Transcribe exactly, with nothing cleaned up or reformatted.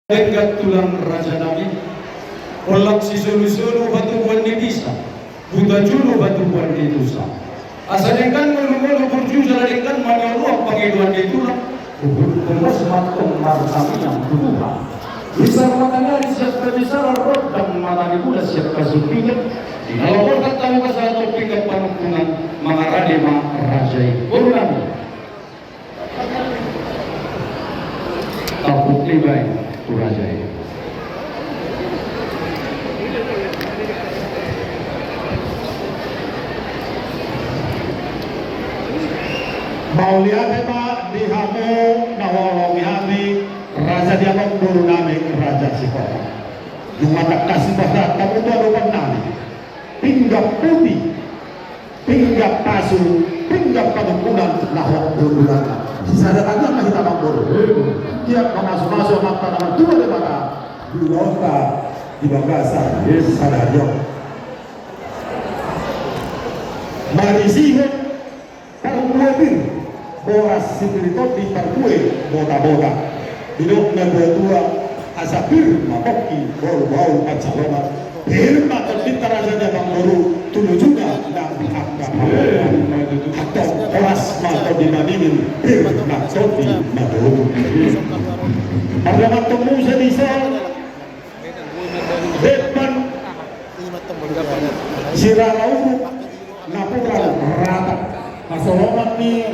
Denggan tulang raja nami, olat sisolu-solu patubuan ni bisa, buta julu patubuan ni tusa. Asa denggan ngolu-ngolu burju jala denggan manioluan pangidoan ni tulang, uhur pengos matong martamiang tu Tuhan. Bisa mata ni ari siap kabisa rondang mata ni bulan siap kasumpingan, di dalam otak tahu pasal topik panungkunan mangarade ma raja i. Boru nami. Tampuk ni baen tu raja i. Mauliate ma di hamu na huhaholongi hami, raja ni amang boru nami, raja Sihotang. Nunga tangkas ma hata tamu tu adopan nami. Pinggan puti, pinggan pasu, pinggan panungkunan na hot gondunganna. Sisada tangiang ma hita amang boru. Tiap mamasu-masu amanta na martua Debata, diulahonta di bagasan sadari on. Marisihon parbue pir, boras sipir tondi parbue bota-bota. Didok na dua-dua, asa pir ma pongki bahul-bahul pansalongan. Pir ma tondinta raja ni amang boru, tu lujuna na di angka. Antong horas ma tondi madingin, pir ma tondi madongan. Pardamanton muse di son, depan sirara uruk, napuran rata. Hasolongan ni